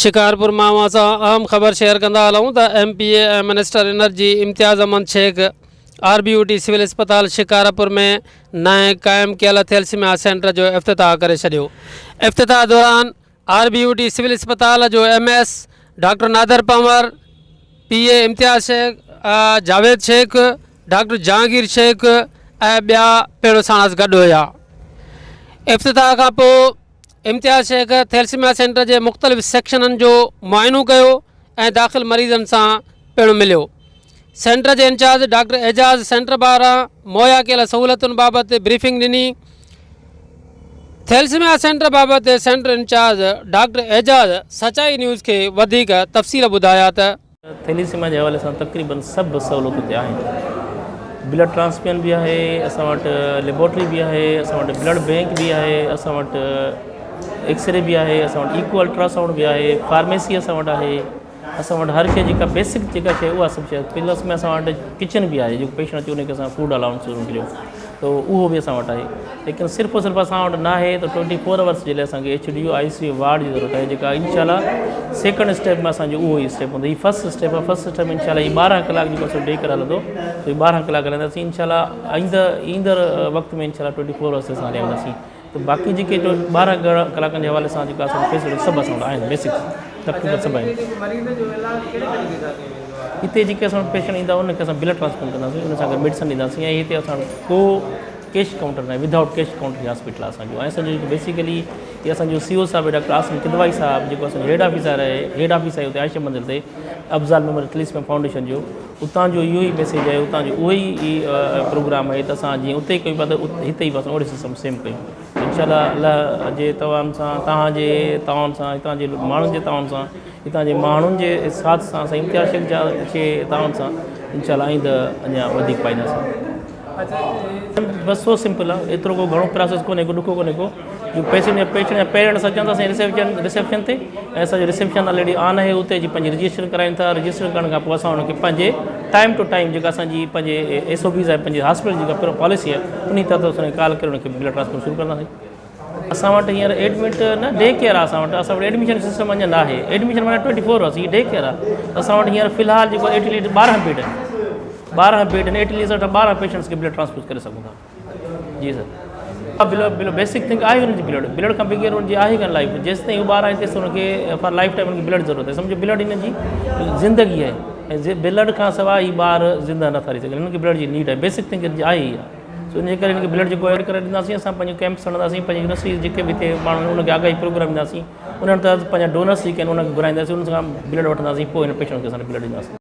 شڪارپور مان اوهان سان اهم خبر شيئر ڪندا هلون ته M P A ۽ minister energy Imtiaz Ahmed Shaikh R B U T civil اسپتال شڪارپور ۾ نئين قائم ڪيل ٿيلسيميا سينٽر جو افتتاح ڪري ڇڏيو. افتتاح دوران R B U T civil اسپتال جو M S doctor Nadir Panhwar, P A Imtiaz Shaikh, Javed Shaikh, doctor Jahangir Shaikh ۽ ٻيا پڻ ساڻس گڏ هيا. افتتاح کان پوء امتياز شيخ ٿيلسيميا سينٽر جي مختلف سيڪشنن جو معائنو ڪيو ۽ داخل مريضن سان پڻ مليو. سينٽر جي انچارج ڊاڪٽر اعجاز سينٽر ٻاهران مهيا ڪيل سهولتن بابت بريفنگ ڏني. ٿيلسيميا سينٽر بابت centre incharge doctor Ejaz Sachai news کي وڌيڪ تفصيل ٻڌايا ته. ٿيليسيميا جي حوالي سان تقريبن سڀ سهولتون اتي آهن. بلڊ ٽرانسفيئن به آهي، اسان وٽ ليبارٽري به آهي، اسان وٽ بلڊ بينڪ به آهي، اسان وٽ ايڪسري به آهي، اسان وٽ ايڪو الٽراسائونڊ به آهي، فارميسي اسان وٽ آهي، اسان وٽ هر شيء جيڪا بيسڪ جيڪا شيء اها سڀ شيء پلس ۾ اسان وٽ ڪچن به آهي جيڪو پيشنٽ اچي ان کي اسان فوڊ الاؤنس ان کي ڏيون ته اهو به اسان وٽ آهي ليڪن صرف اور صرف اسان وٽ نه آهي ته ٽوئنٽي فور آورس جي لاء اسان کي H D U I C U ward جي ضرورت آهي جيڪا انشاء الله سيڪنڊ اسٽيپ ۾ اسان جو اهو ئي اسٽيپ هوندو هي فرسٽ اسٽيپ آهي فرسٽ اسٽيپ انشاء الله هي 12 ڪلاڪ جيڪو اسان ڊي ڪري هلندو سو هي 12 ڪلاڪ هلنداسين انشاء الله آئنده ايندڙ وقت ۾ انشاء الله ٽوئنٽي فور آورس اسان هلي وينداسين ته باقي جيڪي جو 12 ڪلاڪن جي حوالي سان جيڪا اسان فيسلٽي سڀ اسان وٽ آهن بيسڪ تقريبن سڀ آهن. هتي جيڪي اسان وٽ پيشنٽ ايندا انهن کي اسان بلڊ ٽرانسپلانٽ ڪنداسين ان سان گڏ ميڊيسن ڏينداسين ۽ هتي اسان وٽ ڪو ڪيش ڪائونٽر ناهي ودائوٽ ڪيش ڪائونٽر هي هاسپيٽل آهي اسان جو ۽ اسان جو جيڪو بيسيڪلي هي اسان جو سي او صاحب ڊاڪٽر عاصم قدوائي صاحب جيڪو اسان جو هيڊ آفيسر آهي هيڊ آفيس آهي اتي عائشه منزل تي افضال ميموريل ٿليسميا فائونڊيشن جو اتان جو اهو ئي ميسيج آهي اتان جو اهو ئي پروگرام آهي ته اسان جيئن اتي ڪيون پيا ته هتي ئي به اسان اهڙي سسٽم سيم ڪيون انشاء الله الله جي توان سان توهان جي توان سان هتان جي ماڻهن جي توان سان هتان جي ماڻهن جي ساٿ سان اسان امتياز شيخ جا جي توان سان انشاء الله آئنده اڃا وڌيڪ پائينداسين. بس سو سمپل آ ايترو ڪو گهڻو پراسيس ڪونهي ڪو ڏکيو ڪونهي ڪو جو پيشنٽ يا پيشنٽ جا پيرنٽس اچن ٿا اسان ريسيپشن ريسيپشن تي ۽ اسان جو ريسيپشن آلريڊي آن آهي اتي اچي پنهنجي رجسٽريشن ڪرائين ٿا رجسٽر ڪرڻ کان پوء اسان انهن کي پنهنجي ٽائيم ٽو ٽائيم جيڪا اسان جي پنهنجي ايس او پيز آهي پنهنجي هاسپيٽل جي جيڪا پاليسي آهي انهي تحت اسان کي ڪال ڪري انهن کي بلڊ ٽرانسفر شروع ڪنداسين. اسان وٽ هينئر ايڊمٽ نه ڊي ڪيئر آهي اسان وٽ اسان وٽ ايڊميشن سسٽم اڃا نه آهي ايڊميشن معنيٰ ٽوئنٽي فور آورس هي ڊي ڪيئر آهي اسان وٽ هينئر في الحال جيڪو ايٽ ليسٽ 12 بيڊ آهن 12 بيڊ آهن ايٽ ليسٽ اسان 12 پيشنٽس کي بلڊ ٽرانسفر ڪري سگهون ٿا جي سر بلڊ بلڊ بيسڪ ٿنگ آهي ان جي بلڊ بلڊ کان بغير ان جي آهي ڪانه لائف جيستائين هو ٻار آهن تيستائين ان کي فار لائف ٽائيم ان کي بلڊ ضرورت آهي سمجهو بلڊ ان جي زندگي آهي ۽ بلڊ کان سواء هي ٻار زنده نٿا رهي سگهن هنن کي بلڊ جي نيڊ آهي بيسڪ ٿنگ ان جي آهي اها سو ان جي ڪري هن کي بلڊ جيڪو ايڊ ڪري ڏينداسين اسان پنهنجو ڪيمپس هڻنداسين پنهنجي يونيورسٽي جيڪي به هتي ماڻهو آهن انهن کي آگاهي پروگرام ڏينداسين انهن تحت پنهنجا ڊونرس جيڪي آهن انهن کي گهرائينداسين انهن کان بلڊ وٺنداسين پوء هن پيشنٽ کي اسان بلڊ ڏينداسين.